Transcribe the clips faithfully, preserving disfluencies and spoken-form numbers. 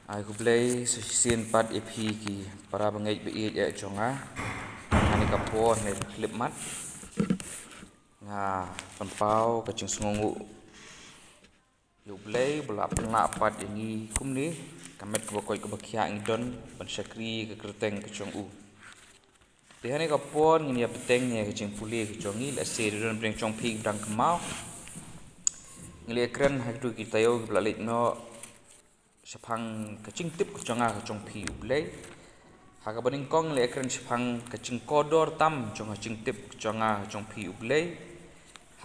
Ai khublei sa shisien pat ïa phi ki para bangeit ba ïeit eh jong nga. Hangne ka por ne khlip mat nga pynpaw ka jingsngewnguh ïa U Blei ba la pynlah pat ïa ngi kumne, ka met kaba koit kaba khiah ngi don ban shakri ka kyrteng ka jong u. Te hangne ka por ngin ïa bteng ïa ka jingpule ka jong ngi, lehse don bneng jong phi ba dang kynmaw. Ngi la kren ha kitu ki taïew kiba la leit noh shaphang ka jingtip ka jong nga ka jong phi U Blei. Ha kaba nyngkong ngi la kren shaphang ka jingkordor tam jong ka jingtip ka jong nga ka jong phi U Blei.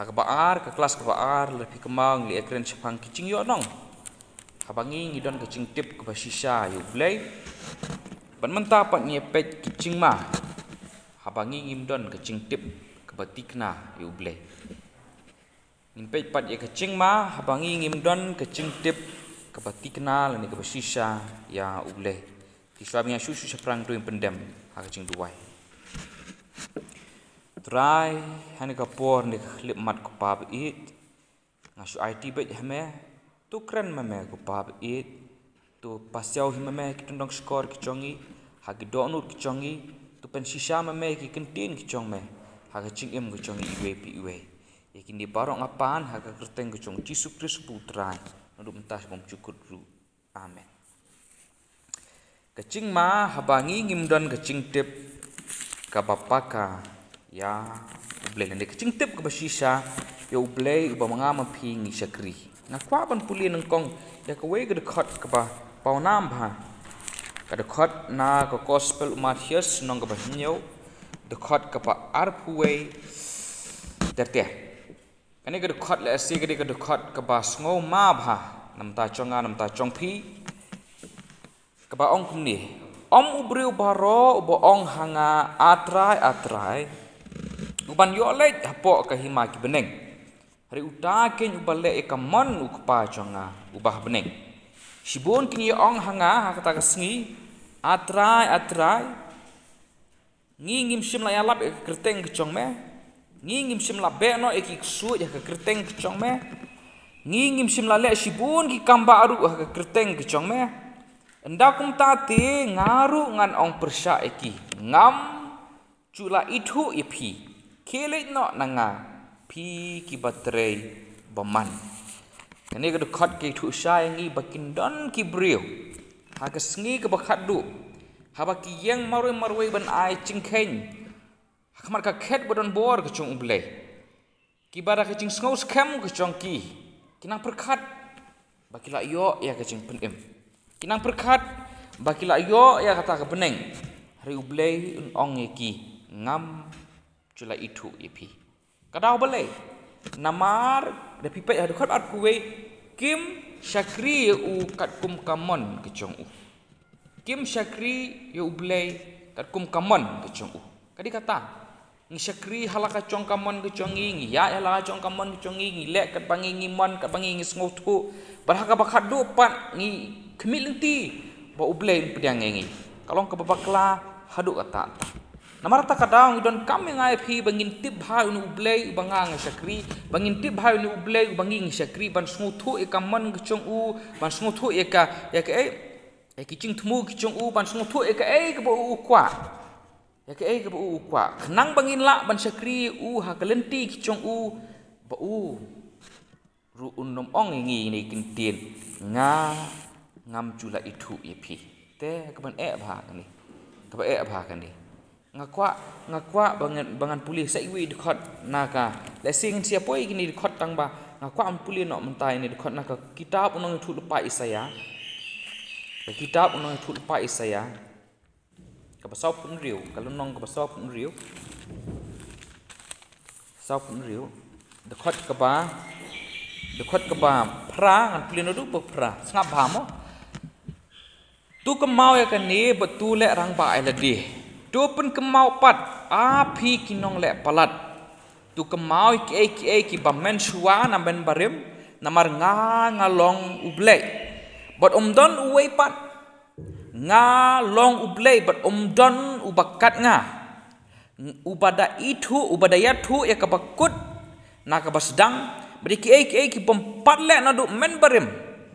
Ha kaba ar, ka klas kaba ar, la phi kynmaw ngi la kren shaphang ki jingïohnong. Haba ngi ngi don ka jingtip kaba shisha ïa U Blei. Bad mynta pat ngi ïa peit ki jingma. Haba ngi ngim don ka jingtip kaba thikna ïa U Blei. Ngin peit pat ïa ka jingma, haba ngi ngim don ka jingtip kaba thikna lane kaba shisha ïa U Blei. Te shuwa ba ngin ïa shu shu shaphrang to ngin pyndem ha ka jingduwai. Trai, hangne ka por ne ka khlip mat ko Pa ba ïeit. Nga shu aiti beit ha me, to kren ma me ko Pa ba ïeit. To pasiaw hi ma me ki tyndong shkor ki jong ngi, ha ki dohnud ki jong ngi, to pynshisha ma me ki kyntien ki jong me ha ka jingim ka jong ngi iwei pa iwei. Ïa kine baroh nga pan ha ka kyrteng ka jong U Jisu Khrist U Trai, naduh mynta sha bymjukut ruh. Amen. Ka jingma, haba ngi ngim don ka jingtip kaba paka ïa U Blei, lane ka jingtip kaba shisha ïa U Blei uba ma nga ma phi ngi shakri. Nga kwah ban pule nyngkong ïa kawei ka dkhot kaba pawnam bha. Ka dkhot na ka Gospel u Mathaios lynnong kaba hynñiew, dkhot kaba arphew wei ter ter. Kane ka dkhot lehse ka dei ka dkhot kaba sngewma bha na bynta jong nga, na bynta jong phi. Kaba ong kumne: Ym u briew baroh uba ong ha nga, A Trai, A Trai, u ban ïoh leit hapoh ka hima ki bneng, hynrei uta keiñ uba leh ïa ka mon U Kpa jong nga uba ha bneng. Shibun kin ïa ong ha nga ha kata ka sngi, A Trai, A Trai, ngi ngim shym la ïalap ïa ka kyrteng ka jong me, ngi ngim shym la beh noh ïa ki ksuid ha ka kyrteng ka jong me, ngi ngim shym la leh shibun ki kam baroh ha ka kyrteng ka jong me. Ynda kumta te nga ruh ngan ong pyrshah ïa ki, ngam ju la ithuh ïa phi, khie leit noh na nga, phi kiba trei bymman. Kane ka dkhot ka ïathuh shai ïa ngi ba kin don ki briew ha ka sngi kaba khatduh, haba ki ïeng marwei marwei ban ai jingkheiñ ha khmat ka khet ba don bor ka jong U Blei, kiba da ka jingsngew skhem ka jong ki, ki nang pyrkhat ba ki la ïoh ïa ka jingpynim, ki nang pyrkhat ba ki la ïoh ïa kata ka bneng, hynrei U Blei un ong ïa ki, ngam ju la ithuh ïa phi. Ka daw balei? Namar da phi peit ha dkhot arphew wei, kim shakri ïa u katkum ka mon ka jong u. Kim shakri ïa U Blei katkum ka mon ka jong u. Ka dei kata, ngi shakri ha la ka jong ka mon ka jong ngi, ngi ïaid ha la ka jong ka mon ka jong ngi, ngi leh katba ngi ngi mon, katba ngi ngi sngewthuh. Bad ha kaba khatduh pat ngi khmih lynti ba U Blei un pdiang ïa ngi. Ka long kaba bakla haduh katta katta. Namar kata ka daw ngi donkam ïa nga ïa phi ba ngin tip bha ïa une U Blei uba nga nga shakri, ba ngin tip bha ïa une U Blei uba ngi ngi shakri, ban sngewthuh ïa ka mon ka jong u, ban sngewthuh ïa ka, ïa kaei, ïa ki jingthmu ki jong u, ban sngewthuh ïa kaei kaba u u kwah. Ïa kaei kaba u u kwah. Khnang ba ngin lah ban shakri ïa u ha ka lynti ki jong u, ba u ruh un ym ong ïa ngi ïa kine ki kyntien, nga ngam ju la ithuh ïa phi. Te kaban eh bha kane. Kaba eh bha kane. Nga kwah, nga kwah ba ngan, ba ngan pule sa iwei i dkhot na ka. Lehse ngin sa ïa poi ïa kine i dkhot tang ba nga kwah ban pule noh mynta ïa kine i dkhot na ka kitab u nongïathuhlypa Isaïah. Ka kitab u nongïathuhlypa Isaïah. Kaba sawphew hynriew, ka lynnong kaba sawphew hynriew. Sawphew hynriew. Dkhot kaba, dkhot kaba phra, ngan pule naduh ba phra. Sngap bha mo. To kynmaw ïa kane bad to leh rangbah ïa lade. To pynkynmaw pat, A phi ki nongleh palat. To kynmaw ïa kiei kiei kiba mynshuwa na bynbarim, namar nga nga long U Blei, bad ym don uwei pat. Nga long U Blei bad ym don uba kat nga. Uba da ithuh, uba da ïathuh ïa kaba kut na kaba sdang, bad ïa kiei kiei kibym pat leh naduh mynbarim.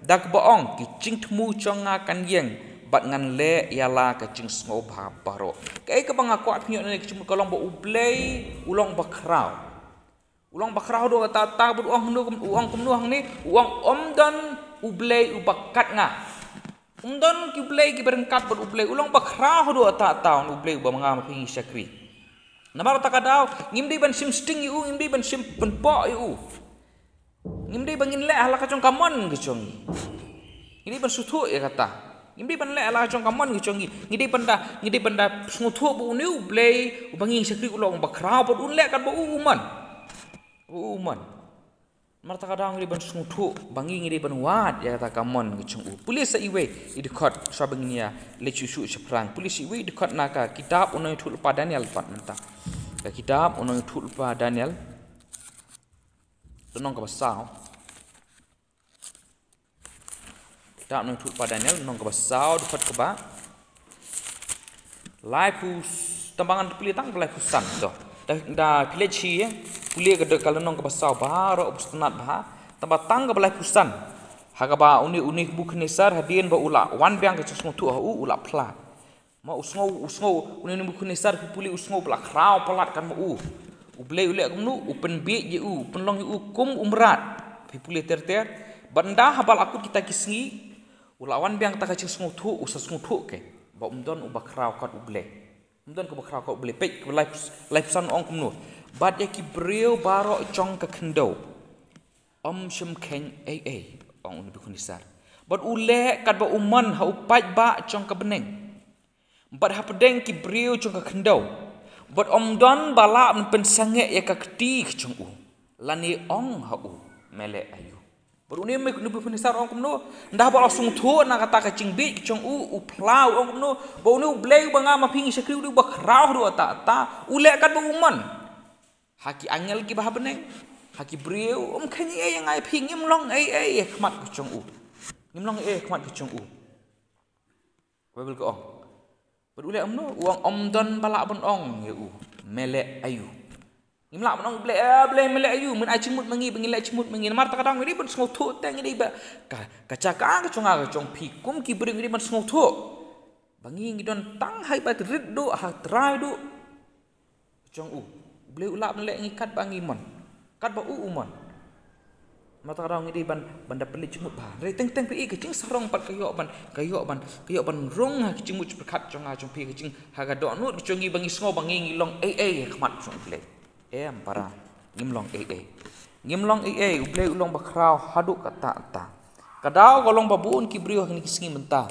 Da kaba ong, ki jingthmu jong nga kan ïeng, bad ngan leh ïa la ka jingsngewbha baroh. Kaei kaba nga kwah pynïoh na kane ka jingmut ka long ba U Blei u long ba khraw. U long ba khraw haduh katta katta, bad u ong kumno, u ong kumno hangne, u ong ym don U Blei uba kat nga. Ym don ki blei kiba ryngkat bad U Blei, u long ba khraw haduh katta katta, U Blei uba nga ma phi ngi shakri. Namar kata ka daw, ngim dei ban shim sting ïa u, ngim dei ban shim pynpoh ïa u. Ngim dei ba ngin leh ha la ka jong ka mon ka jong ngi. Ngi dei ban sngewthuh ïa kata. Ngim dei ban leh ha la ka jong ka mon ka jong ngi. Ngi dei ban da, ngi dei ban da sngewthuh ba une U Blei uba ngi shakri u long ba khraw, bad un leh katba u u mon. Ba u u mon. Namar kata ka daw ngi dei ban sngewthuh ba ngi, ngi dei ban wad ïa kata ka mon ka jong u. Pule sa iwei i dkhot, sha ba ngin ïa leit shuh shuh shaphrang. Pule sa iwei i dkhot na ka kitab U Nongïathuhlypa Daniel pat mynta. Ka kitab U Nongïathuhlypa Daniel, lynnong kaba saw. Kitab U Nongïathuhlypa Daniel, lynnong kaba saw, dkhot kaba laiphew, tang ba ngan pule tang ba laiphew san to. Da, da phi leit sha, pule ka, ka lynnong kaba saw baroh u sngewtynnat bha. Tang ba tang kaba laiphew san. Ha kaba une, une u Nebukadnesar hadien ba u la wan biang ka jingsngewthuh ha u, u la phla. Ma u sngew, u sngew, une u Nebukadnesar, phi pule, u sngew ba la khraw palat katba u. U Blei u leh kumno, u pynbiej ïa u, u pynlong ïa u kum u mrad. Phi pule ter ter. Bad ynda haba la kut kita ki sngi, u la wan biang kata ka jingsngewthuh, u sa sngewthuh ke ba ym don uba khraw kat U Blei. Ym don kaba khraw kat U Blei. Peit kaba lai, laiphew san u ong kumno. Bad ïa ki briew baroh jong ka khyndew ym shym kheiñ ei ei, ong u Nebukadnesar. Bad u leh katba u mon ha u paidbah jong ka bneng. Bad hapdeng ki briew jong ka khyndew, bad ym don ba lah ban pynsangeh ïa ka kti ka jong u, lane ong ha u, me leh aïu. Bad une u Nebukadnesar u ong kumno, ynda ba la sngewthuh na kata ka jingbiej ka jong u, u phla, u ong kumno, ba une U Blei uba nga ma phi ngi shakri u dei uba khraw haduh katta katta, u leh katba u mon ha ki angel kiba ha bneng, ha ki briew, ym kheiñ ei ei ïa nga ïa phi, ngim long ei ei ha khmat ka jong u. Ngim long ei ei ha khmat ka jong u. Ka Baibl ka ong. Bad u leh kumno, u ong ym don ba lah ban ong ïa u, me leh aïu. Ngim lah ban ong Blei, eh, Blei me leh aïu, men ai jingmut ma ngi, ba ngin leh jingmut ma ngi. Namar kata ka daw ngi dei ban sngewthuh te, ngi dei ba, ka, ka jaka ka jong nga ka jong phi, kum ki briew ngi dei ban sngewthuh ba ngi ngi don tang ha kaba rit duh, ha trai duh jong u. U Blei u lah ban leh ïa ngi katba ngi mon, katba u u mon. Namar kata ka daw ngi dei ban, ban da pynleit jingmut bha. Hynrei teng teng phi i ka jingsarong pat ka ïoh ban, ka ïoh ban, ka ïoh ban rung ha ka jingmut jingpyrkhat jong nga jong phi, ka jing, ha ka dohnud ka jong ngi ba ngi sngew ba ngi ngi long ei ei ha khmat jong U Blei. Em para, ngim long ei ei. Ngim long ei ei, U Blei u long ba khraw haduh katta katta. Ka daw ka long ba bun ki briew ha kine ki sngi mynta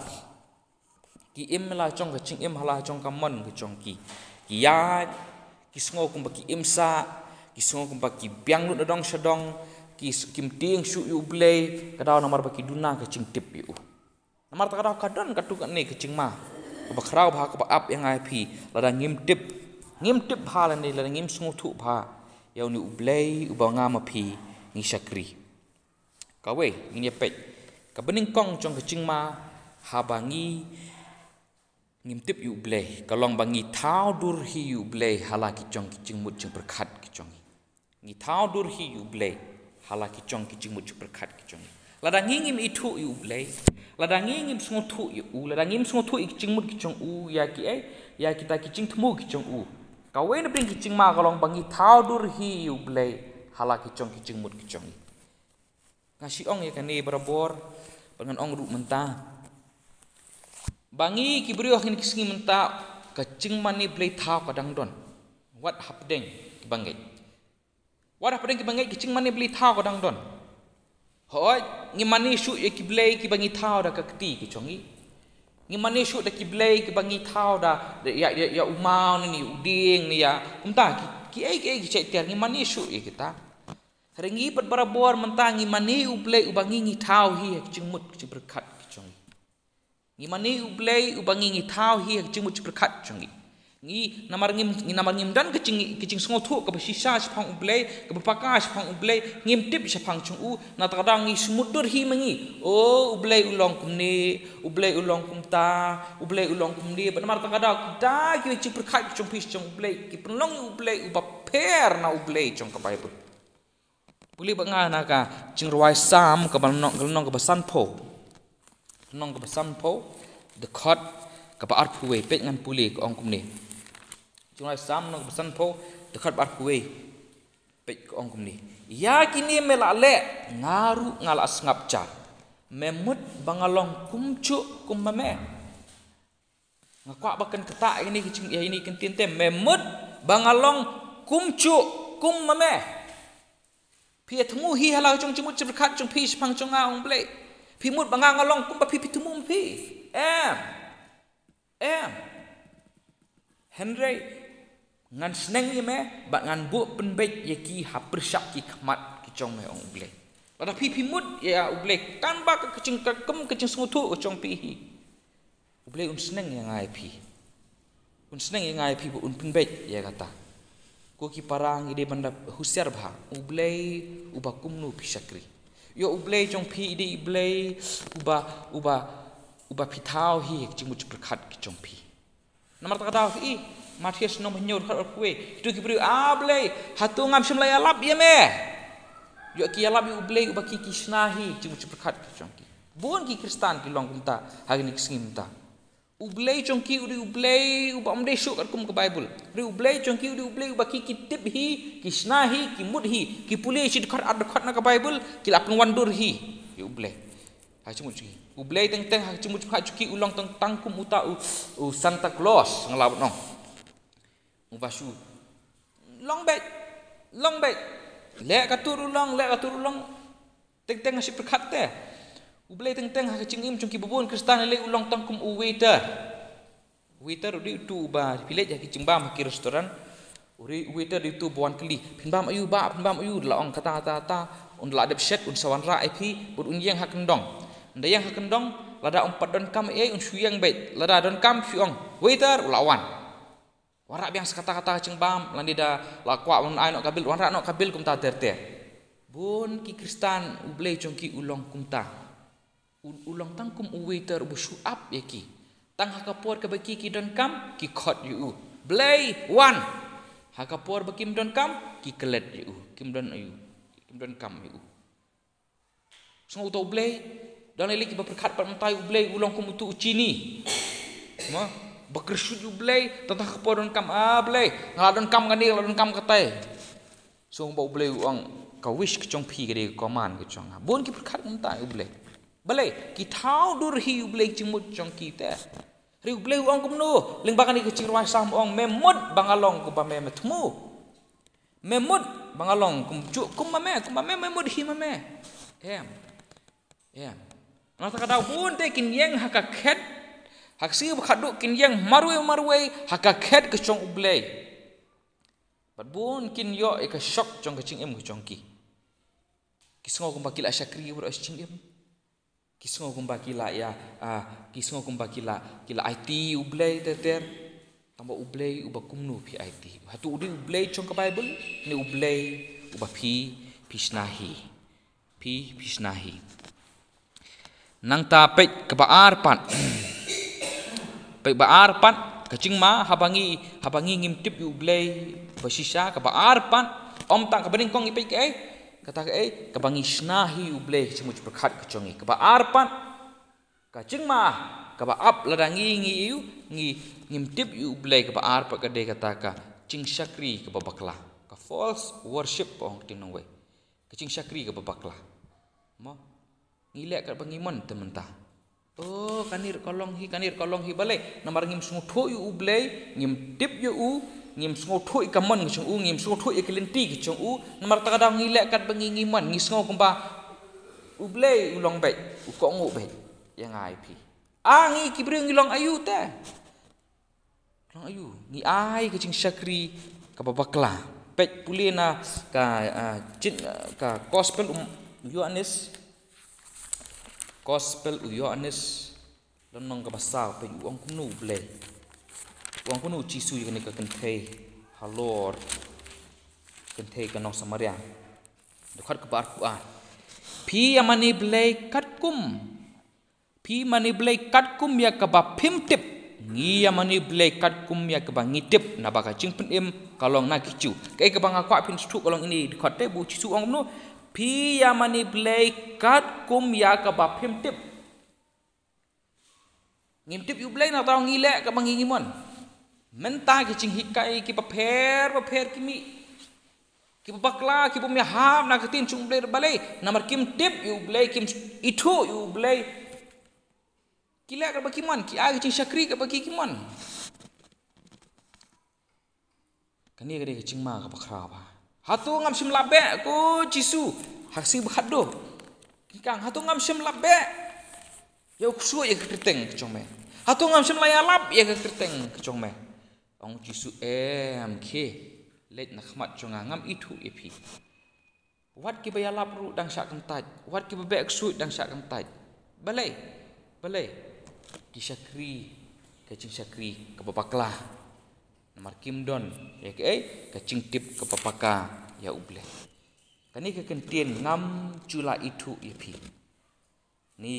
ki im la jong ka jingim ha la jong ka mon ka jong ki. Ki ïaid, ki sngew kumba ki im sah, ki sngew kumba ki biang lut na dong sha dong, ki s-, kim tieng shuh ïa U Blei, ka daw namar ba ki duna ka jingtip ïa u. Namar kata ka daw ka don katto katne ka jingma kaba khraw bha kaba ap ïa nga ïa phi, lada ngim tip, ngim tip bha lane lada ngim sngewthuh bha ïa une U Blei uba nga ma phi ngi shakri. Kawei, ngin ïa peit kaba nyngkong jong ka jingma haba ngi ngim tip ïa U Blei, ka long ba ngi thaw dur hi ïa U Blei ha la ki jong ki jingmut jingpyrkhat ki jong ngi. Ngi thaw dur hi ïa U Blei ha la ki jong ki jingmut jingpyrkhat ki jong ngi. Lada ngi ngim ithuh ïa U Blei, lada ngi ngim sngewthuh ïa u, lada ngim sngewthuh ïa ki jingmut ki jong u, ïa ki ei, ïa kita ki jingthmu ki jong u, kawei na pdeng ki jingma ka long ba ngi thaw dur hi ïa U Blei ha la ki jong ki jingmut ki jong ngi. Nga shu ong ïa kane barabor, bad ngan ong ruh mynta. Ba ngi ki briew ha kine ki sngi mynta, ka jingmane blei thaw ka dang don. Wat hapdeng kiba ngeit. Wat hapdeng kiba ngeit, ka jingmane blei thaw ka dang don. Hooid, ngi mane shuh ïa ki blei kiba ngi thaw da ka kti ka jong ngi. Ngi mane shuh da ki blei kiba ngi thaw da, da ïa, ïa, ïa u maw ne, ne u dieng ne ïa. Kumta, ki, ki ei, ki ei, ki jait tiar, ngi mane shuh ïa kita. Hynrei ngi pat barabor mynta ngi mane U Blei uba ngi ngi thaw hi ha ka jingmut ka jingpyrkhat ka jong ngi. Ngi mane U Blei uba ngi ngi thaw hi ha ka jingmut jingpyrkhat jong ngi. Ngi namar ngim, ngi namar ngim don ka jing, ka jingsngewthuh kaba shisha shaphang U Blei, kaba paka shaphang U Blei, ngim tip shaphang jong u, na kata ka daw ngi shu mutdur hi ma ngi. O, U Blei u long kumne, U Blei u long kumta, U Blei u long kumne, bad namar kata ka daw kita ki jingpyrkhat ki jong phi jong U Blei, ki pynlong ïa U Blei uba pher na U Blei jong ka Baibl. Pule bad nga na ka jingrwai Salm kaba lynnong, ka lynnong kaba sanphew. Lynnong kaba sanphew, dkhot kaba arphew wei, peit ngan pule, ka ong kumne. Jingrwai Salm lynnong kaba sanphew, dkhot ba arphew wei. Peit, ka ong kumne. Ïa kine me la leh, nga ruh nga la sngap jar. Me mut ba nga long kumjuh kum ma me. Nga kwah ba kan ktah ïa ine ki jing, ïa ine ki ktien te, me mut ba nga long kumjuh kum ma me. Phi ïa thmu hi ha la ka jong jingmut jingpyrkhat jong phi shaphang jong nga, ong Blei. Phi mut ba nga nga long kumba phi, phi thmu ma phi. Em. Em. Hynrei ngan sneng ïa me bad ngan buh pynbeit ïa ki ha pyrshah ki khmat ki jong me, ong U Blei. Lada phi, phi mut ïa U Blei, kan ba ka jing, ka kum ka jingsngewthuh ka jong phi hi. U Blei un sneng ïa nga ïa phi. Un sneng ïa nga ïa phi bad un pynbeit ïa kata. Ko ki para, ngi dei ban da husiar bha. U Blei uba kumno phi shakri. Ïoh U Blei jong phi i dei U Blei uba, uba, uba phi thaw hi ha ka jingmut jingpyrkhat ka jong phi. Namar kata ka daw phi i, Mathaios lynnong ba hynñiew dkhot arphew wei. Kito ki briew, A Blei, hato ngam shym la ïalap ïa me? Ïoh ki ïalap ïa U Blei uba ki, ki shna hi ha ka jingmut jingpyrkhat ka jong ki. Bun ki Khristan ki long kumta ha kine ki sngi mynta. U Blei jong ki u dei U Blei uba ym dei shuh katkum ka Baibl. Hynrei U Blei jong ki u dei U Blei uba ki, ki tip hi, ki shna hi, ki mut hi, ki pule shi dkhot ar dkhot na ka Baibl, ki la pynwandur hi ïa U Blei ha ka jingmut jong ki. U Blei teng teng ha ka jingmut jong ki u long tang, tang kum uta u, u Santa Claus, nga la ban ong. Uba shu long beit, long beit. Leh katto ruh u long, leh katto ruh u long. Teng teng ha shi pyrkhat te. U Blei teng teng ha ka jingim jong ki bun Khristan lei lei u long tang kum u waiter. Waiter u dei uto uba phi leit ha ki jingbam ha ki restaurant. U dei, u waiter u dei uto uba wan kylli, phin bam aïu bah, phin bam aïu, la ong kata kata kata. Un la dep shet, un sa wanrah ïa phi bad un ïeng ha kyndong. Ynda ïeng ha kyndong, lada ym pat donkam ei ei un shu ïeng beit. Lada donkam shu ong, waiter, u la wan. Wanrah biang sa kata kata ka jingbam, lane da la kwah ban ai noh ka bil, wanrah noh ka bil kumta ter ter. Bun ki Khristan U Blei jong ki u long kumta. U, u long tang kum u waiter uba shu ap ïa ki. Tang ha ka por kaba ki, ki donkam, ki khot ïa u, Blei, wan. Ha ka por ba kim donkam, ki klet ïa u, kim don ïa u, kim donkam ïa u. Sngew uta U Blei, dang lei lei kiba pyrkhat pat mynta ïa U Blei u long kum uto u jini. Mo, ba kyrshu ïa U Blei, tang ha ka por donkam, A Blei, nga la donkam kane, nga la donkam katai. Sngew ba U Blei u ong, ka wish ka jong phi ka dei ka command ka jong nga. Bun ki pyrkhat mynta ïa U Blei. Balei, ki thaw dur hi ïa U Blei jingmut jong ki te. Hynrei U Blei u ong kumno, lyngba kane ka jingrwai Salm u ong, me mut ba nga long kumba me, me thmu. Me mut ba nga long kumjuh kum ma me, kumba me, me mut hi ma me. Em. Em. Nangta ka daw bun te kin ïeng ha ka khet, ha ka sngi ba khatduh kin ïeng marwei marwei ha ka khet ka jong U Blei. Bad bun kin ïoh ïa ka shok jong ka jingim ka jong ki. Ki sngew kumba ki la shakri baroh shi jingim. Ki sngew kumba ki la ïa, ah, ki sngew kumba ki la, ki la aiti U Blei ter ter. Tangba U Blei uba kumno phi aiti? Hato u dei U Blei jong ka Baibl ne U Blei uba phi, phi shna hi? Phi, phi shna hi. Nangta peit kaba ar pat. Peit ba ar pat, ka jingma, haba ngi, haba ngi ngim tip ïa U Blei ba shisha, kaba ar pat, ym tang kaba nyngkong ngi peit kaei, kata kaei, kaba ngi shna hi U Blei ha ka jingmut jingpyrkhat ka jong ngi. Kaba ar pat, ka jingma, kaba ap lada ngi, ngi ïa u, ngi, ngim tip ïa U Blei, kaba ar pat ka dei kata ka jingshakri kaba bakla. Ka false worship ba ong ka ktien nongwei. Ka jingshakri kaba bakla. Mo? Ngi leh katba ngi mon te mynta. Oh, kane ruh ka long hi, kane ruh ka long hi, balei? Namar ngim sngewthuh ïa U Blei, ngim tip ïa u, ngim sngewthuh ïa ka mon ka jong u, ngim sngewthuh ïa ka lynti ka jong u. Namar kata ka daw ngi leh katba ngi, ngi mon, ngi sngew kumba U Blei u long beit, u kohnguh beit ïa nga ïa phi. Ah, ngi ki briew ngi long aïu te? Long aïu? Ngi ai ka jingshakri kaba bakla. Peit, pule na ka, ah, jin, ah, ka Gospel u Ïoannis. Gospel u Ïoannis, lynnong kaba saw, peit u ong kumno U Blei. U ong kumno U Jisu ïa kane ka kynthei halor, kynthei ka nong Samaria. Dkhot kaba arphew ar. Phi ïa mane Blei katkum Phi mane Blei katkum ïa kaba phim tip. Ngi ïa mane Blei katkum ïa kaba ngi tip, naba ka jingpynim ka long na ki Jiw. Kaei kaba nga kwah phin sngewthuh ka long ine i dkhot te, ba U Jisu u ong kumno? Phi ïa mane Blei katkum ïa kaba phim tip. Ngim tip ïa u Blei na tang ngi leh kaba ngi ngi mon. Mynta ki jinghikai kiba pher ba pher ki mih, kiba bakla, kiba mih hap na ka ktien jong u Blei, balei? Namar kim tip ïa u Blei, kim ithuh ïa u Blei. Ki leh kaba ki mon, ki ai ki jingshakri kaba ki ki mon. Kane ka dei ka jingma kaba khraw bha. Hato ngam shym la beh, ko Jisu, ha ka sngi ba khatduh. Ki kang, hato ngam shym la beh ïa u ksuid ïa ka kyrteng ka jong me? Hato ngam shym la ïalap ïa ka kyrteng ka jong me? Ong u Jisu, em, khie, leit na khmat jong nga, ngam ithuh ïa phi. Wat kiba ïalap ruh dang shah kyntait, wat kiba beh ksuid dang shah kyntait. Balei? Balei? Ki shakri ka jingshakri kaba bakla. Namar kim don ïa kaei, ka jingtip kaba paka ïa u Blei. Kane ka kyntien, ngam ju la ithuh ïa phi. Ni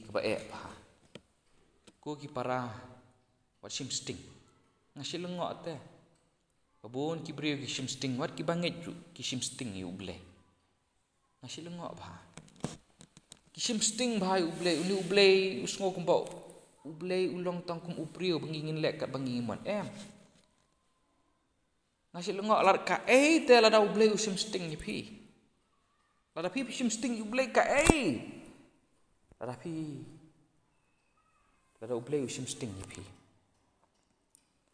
kaba eh bha. Ko ki para, wat shim sting. Nga shu lyngngoh te. Ba bun ki briew ki shim sting, wat kiba ngeit ruh ki shim sting ïa u Blei. Nga shu lyngngoh bha. Ki shim sting bha ïa u Blei, une u Blei u sngew kumba u Blei u long tang kum u briew ba ngi ngin leh katba ngi mon. Em. Nga shu lyngngoh, lada kaei te lada u Blei u shim sting ïa phi. Lada phi phi shim sting ïa u Blei kaei. Lada phi, lada u Blei u shim sting ïa phi.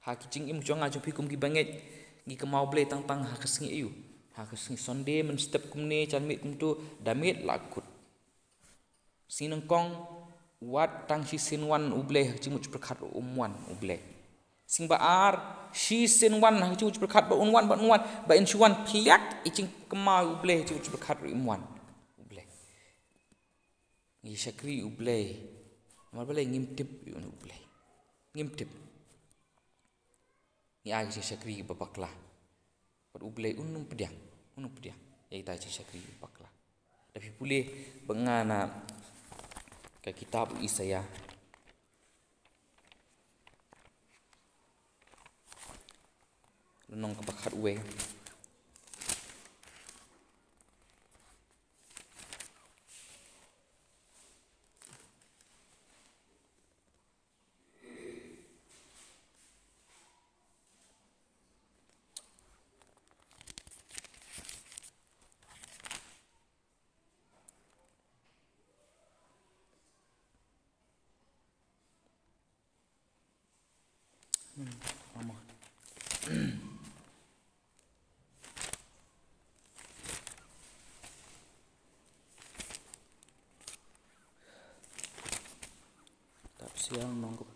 Ha ki jingim jong nga jong phi kum ki bangeit, ngi kynmaw Blei tang tang ha ka sngi aiu? Ha ka sngi Sunday mynstep kumne, janmiet kumto, da miet la kut. Sngi nyngkong, wat tang shisien wan u Blei ha ka jingmut jingpyrkhat ruh um wan u Blei. Sngi ba ar, shisien wan ha ka jingmut jingpyrkhat ba un wan, ba un wan, ba in shu wan phliak, i jingkynmaw u Blei ha ka jingmut jingpyrkhat ruh im wan u Blei. Ngi shakri u Blei. Namar balei? Ngim tip ïa u Blei. Ngim tip. Ngi ai ka jingshakri ba bakla. Bad u Blei un ym pdiang, un ym pdiang ïa kita ki jingshakri ba bakla. Da phi pule bad nga na ka kitab u Isaïah. Lynnong kaba khatwei. Hmm, ama. Kitab Siar lynnong kaba,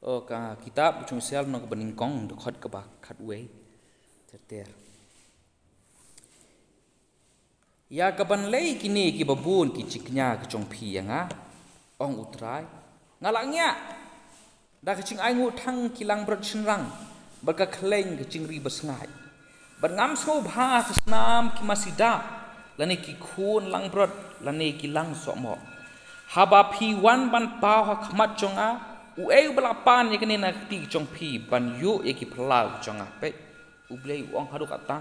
oh, ka kitab jong Siar lynnong kaba nyngkong, dkhot kaba khatwei. Ter ter. Ïa kaban leh kine kiba bun ki jingkñia ki jong phi ïa nga, ong U Trai, nga la ngiah da ka jingainguh tang ki langbrot shynrang bad ka khleiñ ka jingri basngaid. Bad ngam sngewbha ha ka snam ki masi dap, lane ki khun langbrot, lane ki lang sohmoh. Haba phi wan ban paw ha khmat jong nga, uei uba la pan ïa kane na ka kti jong phi ban ïuh ïa ki phyllaw jong nga? Peit, U Blei u ong haduh katta.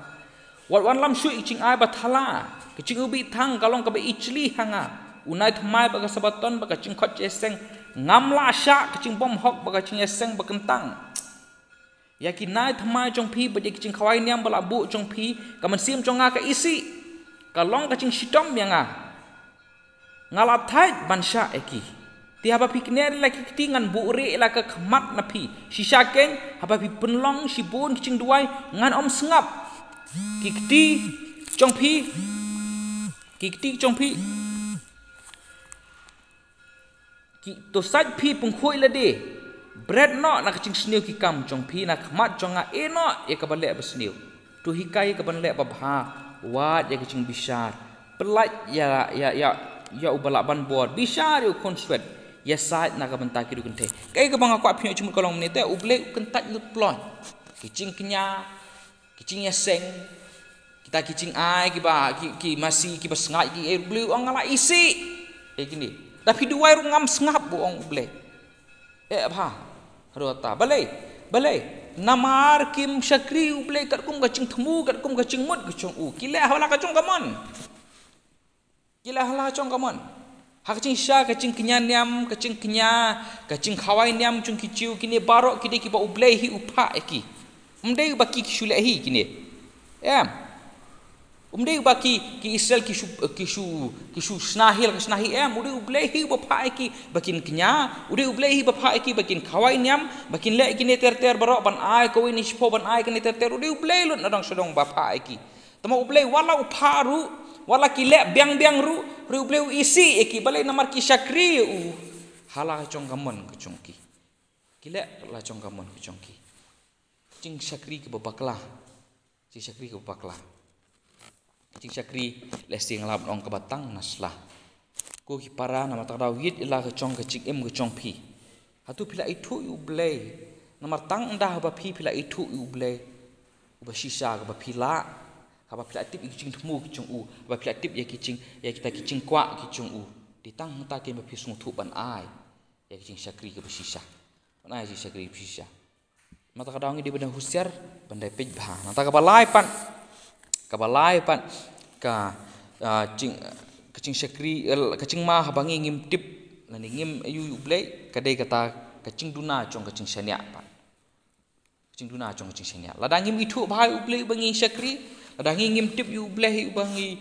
Wat wanlam shuh ïa ka jingai ba thala, ka jingïohi thang ka long kaba ijli ha nga. U nai thymmai bad ka Sabaton bad ka jingkhot jingïaseng, ngam lah shah ka jingbymhok bad ka jingïaseng ba kyntang. Ïa ki nai thymmai jong phi bad ïa ki jingkhawai niam ba la buh jong phi, ka mynsiem jong nga ka isih. Ka long ka jingshitom ïa nga. Nga la thait ban shah ïa ki. Te haba phi kner ïa la ki kti ngan buhrieh ïa la ka khmat na phi. Shisha kein, haba phi pynlong shibun ki jingduwai, ngan ym sngap. Ki kti jong phi, ki kti jong phi, ki, to sait phi pynkhuid lade. Bret noh na ka jingsniew ki kam jong phi na khmat jong nga, ïeh noh ïa kaba leh ba sniew. To hikai ïa kaban leh ba bha, wad ïa ka jingbishar. Pyllait ïa, ïa, ïa, ïa uba lah ban bor. Bishar ïa u khun swet. Ïasaid na ka bynta ki riewkynthei. Kaei kaba nga kwah pynïoh jingmut ka long mynne te, U Blei u kyntait lut ploh. Ki jingkñia, ki jingïaseng, kita ki jingai kiba, ki, ki masi, kiba sngaid, ki, eh, U Blei u ong nga la isih. Eh, kine. Da phi duwai ruh ngam sngap, u ong U Blei. Eh, bha. Haduh katta. Balei? Balei? Namar kim shakri ïa U Blei katkum ka jingthmu, katkum ka jingmut ka jong u. Ki leh ha la ka jong ka mon. Ki leh ha la ka jong ka mon. Ha ka jingshisha, ka jingkñia niam, ka jingkñia, ka jingkhawai niam jong ki Jiw, kine baroh ki dei kiba U Blei hi u phah ïa ki. Ym dei ba ki ki shu leh hi kine. Em. Ym dei ba ki, ki Israel ki shu, ki shu, ki shu shna hi la ka shna hi, em. U dei U Blei hi uba phah ïa ki ba kin kñia, u dei U Blei hi uba phah ïa ki ba kin khawai niam, ba kin leh kine ter ter baroh, ban ai kawei ne shiphew, ban ai kine ter ter, u dei U Blei lut na dong sha dong ba phah ïa ki. Tangba U Blei wat la u phah ruh, wat la ki leh biang biang ruh, hynrei U Blei u isih ïa ki, balei? Namar ki shakri ïa u ha la ka jong ka mon ka jong ki. Ki leh ha la ka jong ka mon ka jong ki. Jingshakri kaba bakla. Jingshakri kaba bakla. Jingshakri, lehse nga lah ban ong, kaba tang na sla. Ko ki para, namar kata ka daw ïit ïa la ka jong ka jingim ka jong phi. Hato phi la ithuh ïa U Blei? Namar tang ynda haba phi, phi la ithuh ïa U Blei uba shisha, kaba phi lah, haba phi la tip ïa ki jingthmu ki jong u, haba phi la tip ïa ki jing, ïa kita ki jingkwah ki jong u, dei tang hangta kein ba phi sngewthuh ban ai ïa ki jingshakri kaba shisha. Ban ai jingshakri kaba shisha. Nangta ka daw ngi dei ban da husiar, ban da peit bha. Nangta kaba lai pat, kaba lai pat, ka, ah, jing, ka jingshakri, eh, ka jingma haba ngi ngim tip lane ngim ïohi ïa U Blei, ka dei kata ka jingduna jong ka jingshaniah pat. Ka jingduna jong ka jingshaniah. Lada ngim ithuh bha ïa U Blei uba ngi shakri, lada ngi ngim tip ïa U Blei uba ngi,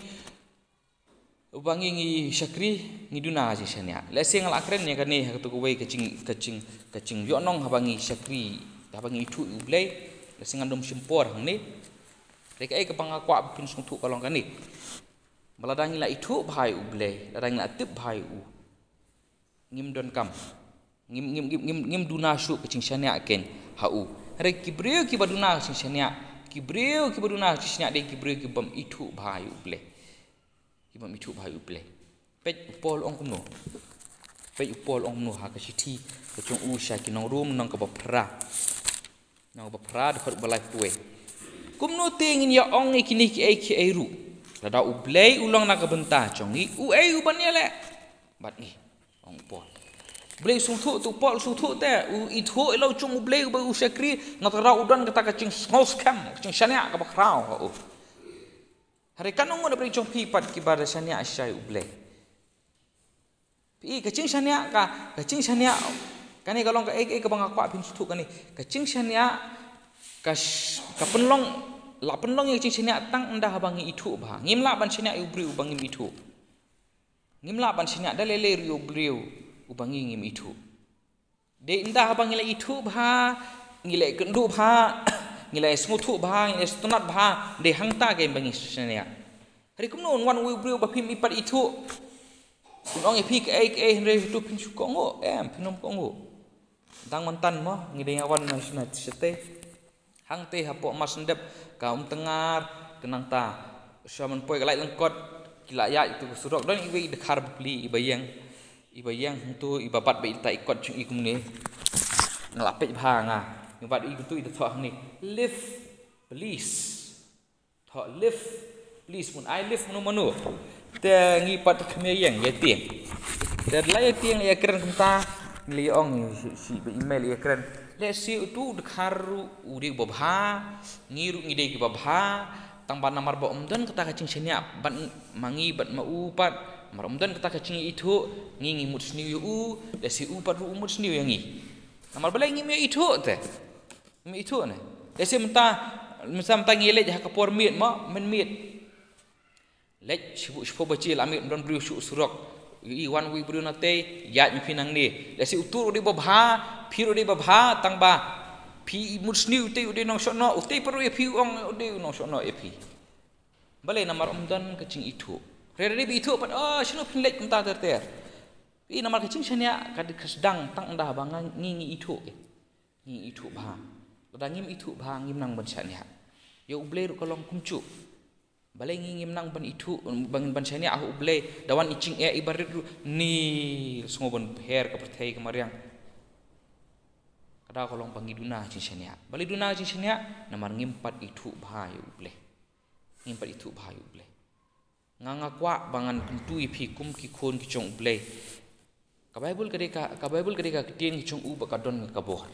uba ngi, ngi shakri, ngi duna jingshaniah. Lehse nga la kren ïa kane ha kato kawei ka jing, ka jing, ka jingïohnong haba ngi shakri, haba ngi ithuh ïa U Blei. Lehse ngan ym shim por hangne. Te kaei kaba nga kwah ba phin sngewthuh ka long kane. Ba lada ngi la ithuh bha ïa U Blei, lada ngi la tip bha ïa u, ngim donkam. Ngim, ngim, ngim, ngim, ngim duna shuh ka jingshaniah kein ha u. Hynrei ki briew kiba duna ka jingshaniah, ki briew kiba duna ka jingshaniah dei ki briew kibym ithuh bha ïa U Blei. Kibym ithuh bha ïa U Blei. Peit u Paul ong kumno. Peit u Paul ong kumno ha ka shithi ka jong u sha ki nong Rom, lynnong kaba phra. Lynnong kaba phra, dkhot ba laiphew wei. Kumno te ngin ïa ong ïa kine kiei kiei ruh? Lada U Blei u long na ka bynta jong ngi, uei u ban ïaleh bad ngi? Ong u Paul. U Blei u sngewthuh te, u Paul u sngewthuh te, u ithuh ïa la u jong U Blei uba u shakri, nangta ka daw u don kata ka jingsngewskhem, ka jingshaniah kaba khraw ha u. Hynrei katno ngut na pdeng jong phi pat kiba da shaniah shisha ïa U Blei? Phi i ka jingshaniah ka, ka jingshaniah, kane ka long kaei, kaei kaba nga kwah phin sngewthuh kane. Ka jingshaniah ka sh-, ka pynlong, la pynlong ïa ka jingshaniah tang ynda haba ngi ithuh bha. Ngim lah ban shaniah ïa u briew uba ngim ithuh. Ngim lah ban shaniah da lei lei ruh ïa u briew uba ngi ngim ithuh. Dei ynda haba ngi la ithuh bha, ngi la kynduh bha, ngi la sngewthuh bha, ngi la sngewtynnat bha, dei hangta kein ba ngi shaniah. Hynrei kumno un wan uwei u briew ba phim i pat ithuh, un ong ïa phi kaei kaei, hynrei hato phin shu kohnguh? Em, phin ym kohnguh. Dang mynta mo, ngi dang ïa wan na shatei. Hangtei hapoh Marsendep ka Umtyngar, te nangta sha ban poi ka Laitlyngkot, ki la ïaid ïa tu ka surok, don iwei i dkhar bapli iba ïeng, iba ïeng hangtu, iba bat beit ïa ita i kot jong i kumne. Nga la peit bha nga. Nga bat ïa i kumtu, i da thoh hangne, "Lift, please." Thoh, "Lift, please." Mun ai lift mano mano. Te ngi pat khmih ïeng ïa tieng. Te la ïa tieng, la ïa kren kumta, ngi la ong shi, shi ba email, la ïa kren. Lehse utu u dkhar ruh u dei uba bha, ngi ruh ngi dei kiba bha, tangba namar ba ym don kata ka jingshaniah bad ma ngi bad ma u pat, namar ym don kata ka jingithuh, ngi ngi mut sniew ïa u, lehse u pat ruh u mut sniew ïa ngi. Namar balei ngim ïa ithuh te? Ngim ithuh ne. Lehse mynta, mynta, mynta ngi leit ha ka por miet mo, mynmiet. Leit shiphew, shiphew baje la miet, ym don briew shuh surok. I wan uwei u briew na tei, ïaid ma phi nangne. Lehse utu ruh u dei uba bha, phi ruh u dei uba bha, tangba phi mut sniew, utei u dei u nongshohnoh, utei pat ruh ïa phi u ong u dei u nongshohnoh ïa phi. Balei? Namar ym don ka jingithuh. Hynrei lada dei ba ithuh pat, oh, shano phin leit kumta ter ter? Phi i, namar ka jingshaniah ka dei ka sdang tang ynda ba nga, ngi ngi ithuh. Ngi ithuh bha. Lada ngim ithuh bha, ngim nang ban shaniah. Ïa U Blei ruh ka long kumjuh. Balei ngi ngim nang ban ithuh, ban, ban shaniah ha U Blei? Da wan i jingeh iba rit ruh, ngi sngew ban pher ka pyrthei ka mariang. Ka daw ka long ba ngi duna jingshaniah. Balei duna jingshaniah? Namar ngim pat ithuh bha ïa U Blei. Ngim pat ithuh bha ïa U Blei. Nga, nga kwah ba ngan kyntu ïa phi kum ki khun ki jong U Blei. Ka Baibl ka dei ka, ka Baibl ka dei ka ktien ki jong u bad ka don ka bor.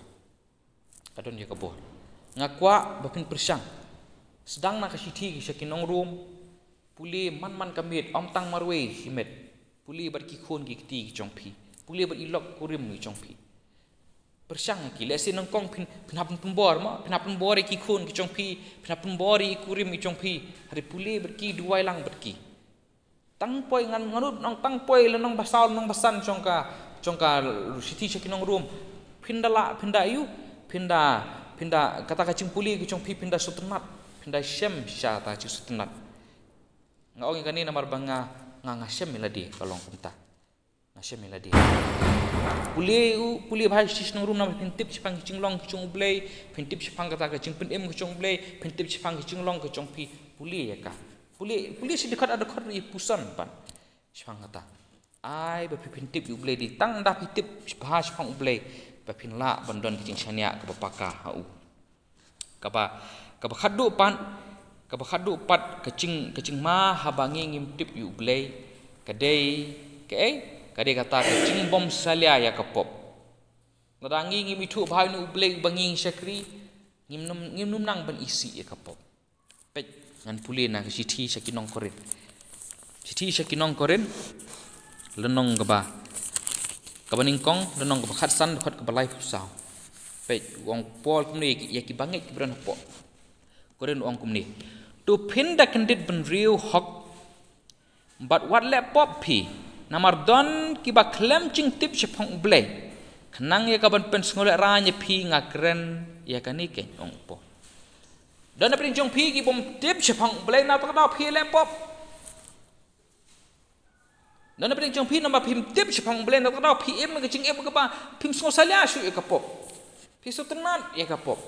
Ka don ïa ka bor. Nga kwah ba phin pyrshang. Sdang na ka shithi sha ki nong Rom. Pule man man ka miet, ym tang marwei shi miet. Pule bad ki khun ki kti ki jong phi. Pule bad i lok kurim ki jong phi. Pyrshang ïa ki, lehse nyngkong phin, phin hap pynbor mo, phin hap pynbor ïa ki khun ki jong phi, phin hap pynbor ïa i kurim ki jong phi. Hynrei pule bad ki, duwai lang bad ki. Tang poi ngan, ngan nud nong tang poi la nong ba saw, nong ba san jong ka, jong ka shithi sha ki nong Rom. Phin da lah, phin da ïoh, phin da, phin da kata ka jingpule ki jong phi phin da sngewtynnat, phin da shem sha kata ka jingsngewtynnat. Nga ong ïa kane namar ba nga, nga, nga shem ïa lade ka long kumta. Nga shem ïa lade. Pule u, pule bha sha ki nong Rom namar phin tip shaphang ki jinglong ki jong U Blei, phin tip shaphang kata ka jingpynim ki jong U Blei, phin tip shaphang ki jinglong ki jong phi, pule ïa ka. Pule, pule shi dkhot ar dkhot ïa puson pat. Shaphang kata. Ai ba phi phin tip ïa U Blei, dei tang da phi tip bha shaphang U Blei ba phin lah ban don ka jingshaniah kaba paka ha u. Kaba, kaba khatduh pat, kaba khatduh pat ka jing, ka jingma haba ngi ngim tip ïa U Blei, ka dei, kaei, ka dei kata ka jingbym salia ïa ka pop. Lada ngi ngim ithuh bha ïa U Blei uba ngi shakri, ngim nym, ngim nym nang ban isih ïa ka pop. Peit, ngan pule na ka shithi sha ki nong Korinth. Shithi sha ki nong Korinth, lynnong kaba, kaba nyngkong, lynnong kaba khatsan, dkhot kaba laiphew saw. Peit, u ong Paul kumne ïa ki, ïa ki bangeit kiba don hapoh Korinth, u ong kumne. To phin da kyndit bynriew hok, bad wat leh pop phi, namar don kiba khlem jingtip shaphang U Blei. Khnang ïa kaban pynsngewlehraiñ ïa phi nga kren ïa kane keiñ, ong Paul. Don na pdeng jong phi kibym tip shaphang U Blei, na kata ka daw phi leh pop. Don na pdeng jong phi namar phim tip shaphang U Blei, na kata ka daw phi im ka jingim kaba phim sngewsalia shuh ïa ka pop. Phi sngewtynnat ïa ka pop.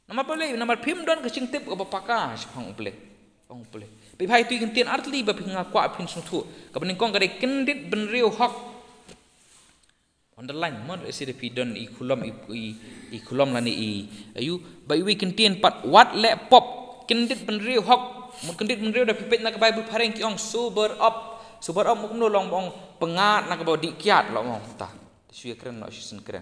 Namar balei, namar phim don ka jingtip kaba paka shaphang U Blei. Ong U Blei. Phi phai tu i kyntien artylli ba phi, nga kwah phin sngewthuh. Kaba nyngkong ka dei kyndit bynriew hok. Underline mo, lehse da phi don i khulom, i, i, i khulom lane i, ayu, ba iwei i kyntien pat wat leh pop, kyndit bynriew hok. Mut kyndit bynriew da phi peit na ka Baibl phareng ki ong sober up. Sober up mut kumno, long ba ong pyngngad na kaba dih kiad, long ong ta. Shu ïa kren noh shisien kren.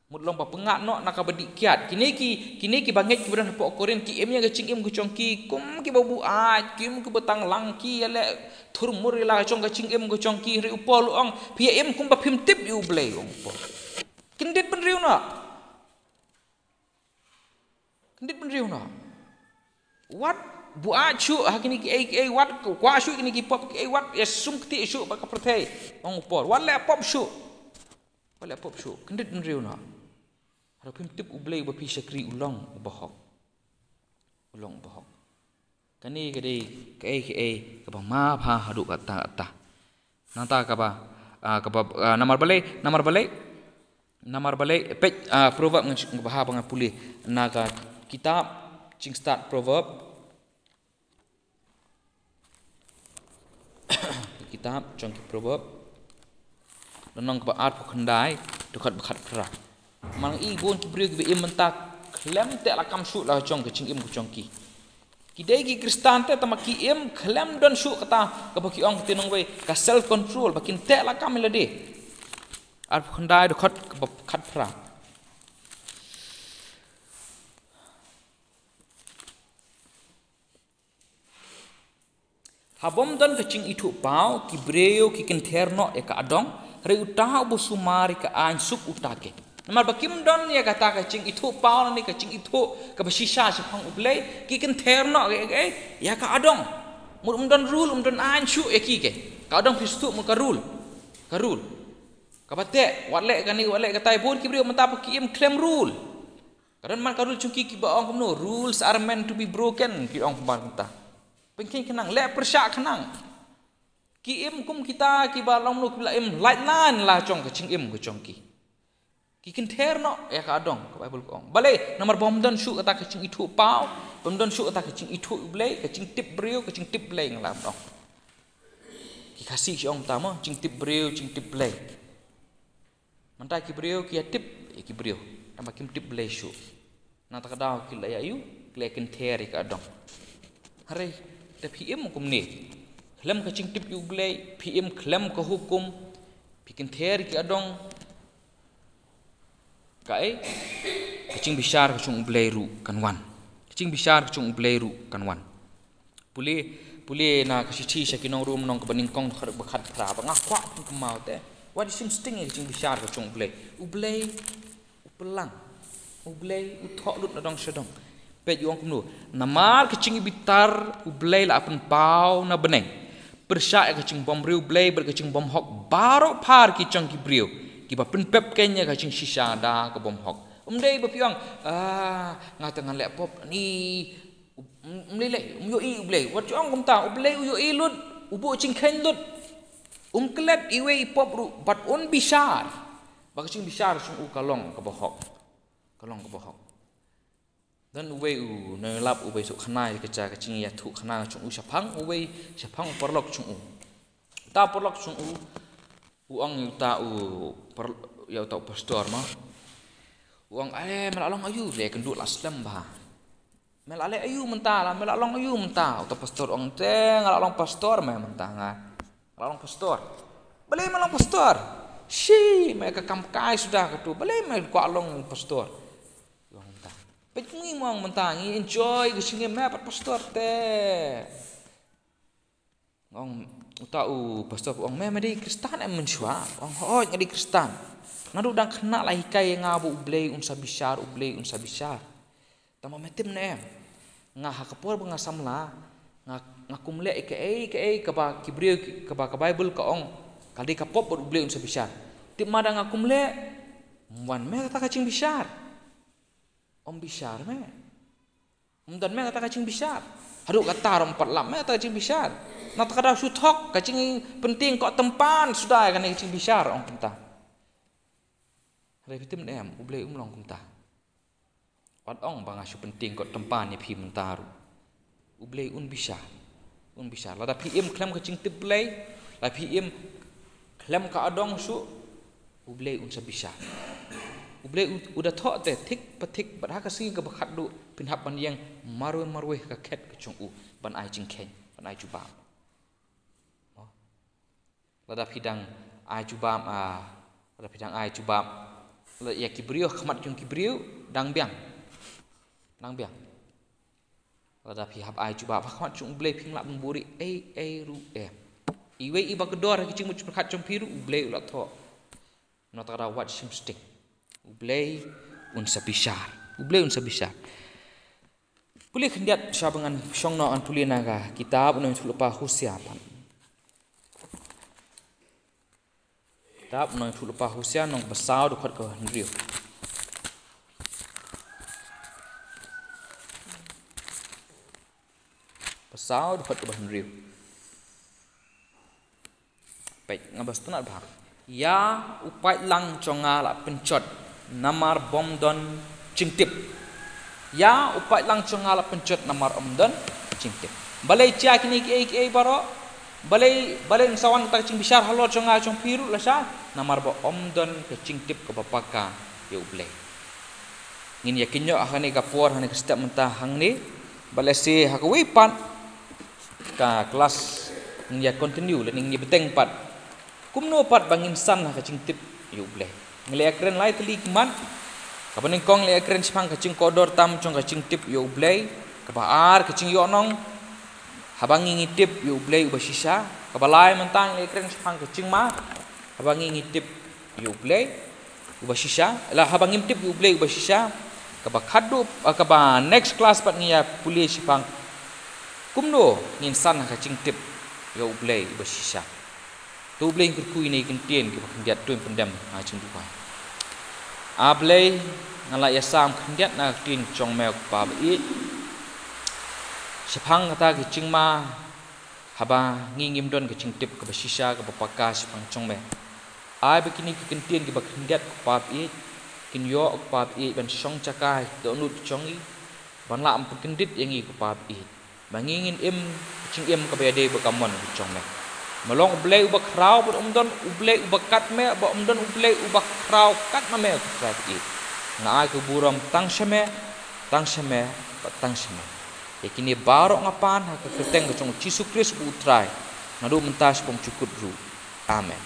Mut long ba pyngngad noh na kaba dih kiad. Kine ki, kine ki bangeit kiba don hapoh Korinth ki im ïa ka jingim ka jong ki kum kiba buaid, ki im kiba tang lang, ki ïaleh thurmur ïa la ka jong ka jingim ka jong ki, hynrei u Paul u ong, phi ïa im kumba phim tip ïa U Blei, ong u Paul. Kyndit bynriew noh. Kyndit bynriew noh. Wat buaid shuh ha kine kiei kiei, wat kwah shuh kine ki pop kiei, wat ïa sum kti shuh bad ka pyrthei, ong u Paul. Wat leh pop shuh. Wat leh pop shuh, kyndit bynriew noh. Haduh phim tip U Blei uba phi shakri u long uba hok. U long uba hok. Kane ka dei kaei kaei kaba ma pha haduh katta katta. Nangta kaba, ah, kaba, ah, namar balei, namar balei, namar balei, peit, ah, Proverb ngan shu, kaba ha ba ngan pule. Na ka kitab Jingstad Proverb. Kitab jong ki Proverb. Lynnong kaba arphew khyndai, dkhot ba khatphra. Namar nga i bun ki briew kiba im mynta khlem teh lakam shuh la jong ka jingim ka jong ki. Ki dei ki Khristan te tangba ki im khlem don shuh kata kaba ki ong ka ktien nongwei ka self control, ba kin teh lakam ïa lade. Arphew khyndai, dkhot kaba khatphra. Haba ym don ka jingithuhpaw, ki briew ki kynther noh ïa ka adong, hynrei uta uba sumar ïa ka aiñ suk uta keiñ. Namar ba kim don ïa kata ka jingithuhpaw lane ka jingithuh kaba shisha shaphang U Blei, ki kynther noh ïa, ïa, ïa ka adong. Mut ym don rule, ym don aiñ shuh ïa ki keiñ. Ka adong phi sngewthuh mut ka rule. Ka rule. Kaba teh, wat leh kane, wat leh katai, bun ki briew mynta pat ki im khlem rule. Ka don man ka rule jong ki kiba ong kumno, rules are meant to be broken, ki ong kumba mynta. Pynkheiñ khnang, leh pyrshah khnang. Ki im kum kita kiba long kumno, kiba la im lait laiñ la jong ka jingim ka jong ki. Ki kynther noh ïa ka adong, ka Baibl ka ong. Balei, namar ba ym don shuh kata ka jingithuhpaw, ba ym don shuh kata ka jingithuh U Blei, ka jingtip briew, ka jingtip Blei, nga la ong. Ki Khasi ki ong ta mo, jingtip briew, jingtip Blei. Mynta ki briew ki ïa tip ïa ki briew, tangba kim tip Blei shuh. Nangta ka daw ki la ïa ïoh, ki la ïa kynther ïa ka adong. Hynrei te phi im kumne, khlem ka jingtip ïa U Blei, phi im khlem ka hukum, phi kynther ïa ki adong. Kaei? Ka jingbishar ka jong U Blei ruh kan wan. Ka jingbishar ka jong U Blei ruh kan wan. Pule, pule na ka shithi sha ki nong Rom, lynnong kaba nyngkong, dkhot ba khatphra, ba nga kwah phin kynmaw te. Wat shim sting ïa ka jingbishar ka jong U Blei. U Blei u pynlang. U Blei u thoh lut na dong sha dong. Peit, u ong kumno: Namar ka jingbitar U Blei la pynpaw na bneng, pyrshah ïa ka jingbymriewblei bad ka jingbymhok baroh phar ki jong ki briew, kiba pynpep kein ïa ka jingshisha da ka bymhok. Um dei ba phi ong, ah, nga te ngan leh pop ni, um, um lei lei, um ïohi U Blei. Wat ju ong kumta, U Blei u ïohi lut, u buh jingkheiñ lut. Um klet iwei i pop ruh, bad un bishar ba ka jingbishar jong u ka long kaba hok. Ka long kaba hok. Don uwei u nonglap uba ïathuh khana ïa ka jaka ka jingïathuh khana jong u shaphang uwei, shaphang u paralok jong u. Uta u paralok jong u, u ong ïa uta u par-, ïa uta u pastor mo. U ong, "Eh, me la long aïu re, kynduh la slem bha. Me la leh aïu mynta la, me la long aïu mynta?" Uta u pastor u ong, "Te nga la long pastor me mynta nga. Nga la long pastor." "Balei me long pastor?" "Shi, me ka kam kai suda katu. Balei me kwah long pastor?" U ong mynta. "Peit ngi mo mynta, ngi enjoy ka jingim me bad pastor te." Ong uta u pastor u ong, "Me, me dei Khristan em mynshuwa?" U ong, "Hooid, nga dei Khristan. Naduh dang khynnah la hikai ïa nga ba U Blei un sa bishar, U Blei un sa bishar. Tangba me tip ne em, nga ha ka por ba nga samla, nga, nga kum leh ïa kaei kaei kaba ki briew ki, kaba ka Baibl ka ong ka dei ka pop bad U Blei un sa bishar. Tip ma da nga kum leh, ym wan me kata ka jingbishar. Ym bishar me. Ym don me kata ka jingbishar. Haduh katta ruh ym pat lap me kata ka jingbishar. Na kata ka daw shu thok ka jingpyntieng kot tympan suda ïa kane ka jingbishar," ong kumta. Hynrei phi tip ne em, U Blei um long kumta. Wat ong ba nga shu pyntieng kot tympan ïa phi mynta ruh, U Blei un bishar. Un bishar. Lada phi im khlem ka jingtip Blei, lada phi im khlem ka adong shuh, U Blei un sa bishar. U Blei u, u da thoh te thik pa thik, bad ha ka sngi kaba khatduh phin hap ban ïeng marwei marwei ha ka khet ka jong u, ban ai jingkheiñ, ban ai jubab. Mo? Lada phi dang ai jubab, ah, lada phi dang ai jubab, la ïa ki briew, ha khmat jong ki briew, dang biang. Dang biang. Lada phi hap ai jubab ha khmat jong U Blei, phim lah ban buhrieh ei ei ruh em. Iwei iba kordor ha ki jingmut jingpyrkhat jong phi ruh, U Blei u la thoh. Nangta ka daw wat shim sting. U Blei un sa bishar. U Blei un sa bishar. Pule khyndiat sha ba ngan shong noh, ngan pule na ka kitab u nongïathuhlypa Hosea pat. Kitab u nongïathuhlypa Hosea, lynnong ba saw, dkhot kaba hynriew. Ba saw, dkhot kaba hynriew. Peit, nga ba sngewtynnat bha. Ïa u paidlang jong nga la pynjot namar bym don jingtip. Ïa u paidlang jong nga la pynjot namar ym don jingtip. Balei jia kine kiei kiei baroh? Balei, balei ym sa wan kata ka jingbishar halor jong nga jong phi ruh lashai? Namar ba ym don ka jingtip kaba paka ïa U Blei. Ngin ïa kynnoh ha kane ka por, ha kane ka step mynta hangne. Balei shi ha kawei pat ka klas ngin ïa continue lane ngin ïa bteng pat kumno pat ba ngin san ha ka jingtip ïa U Blei. Ngi la ïakren lai tylli ki mat. Kaba nyngkong la ïakren shaphang ka jingkordor tam jong ka jingtip ïa U Blei. Kaba ar, ka jingïohnong haba ngi ngi tip ïa U Blei uba shisha. Kaba lai mynta ngi la ïakren shaphang ka jingma haba ngi ngi tip ïa U Blei uba shisha, la haba ngim tip ïa U Blei uba shisha. Kaba khatduh, ah, kaba next class pat ngi ïa pule shaphang kumno ngin san ha ka jingtip ïa U Blei uba shisha. To U Blei, ngi kyrkhu ïa kine ki ktien kiba khyndiat, to ngin pyndem ha ka jingduwai. A Blei, nga la ïasam khyndiat na ka ktien jong me, ko Pa ba ïeit, shaphang kata ka jingma haba ngi ngim don ka jingtip kaba shisha kaba paka shaphang jong me. Ai ba kine ki ktien kiba khyndiat, ko Pa ba ïeit, kin ïoh, ko Pa ba ïeit, ban shong jaka ha ki dohnud jong ngi, ban lah ban pynkyndit ïa ngi, ko Pa ba ïeit, ba ngi ngin im ka jingim kaba ïadei bad ka mon ka jong me. Me long U Blei uba khraw bad ym don U Blei uba kat me, bad ym don U Blei uba khraw kat ma me, ko Trai ba ïeit. Nga ai ka burom tang sha me, tang sha me, bad tang sha me. Ïa kine baroh nga pan ha ka kyrteng ka jong U Jisu Khrist uba U Trai, naduh mynta sha ba ym jukut ruh. Amen.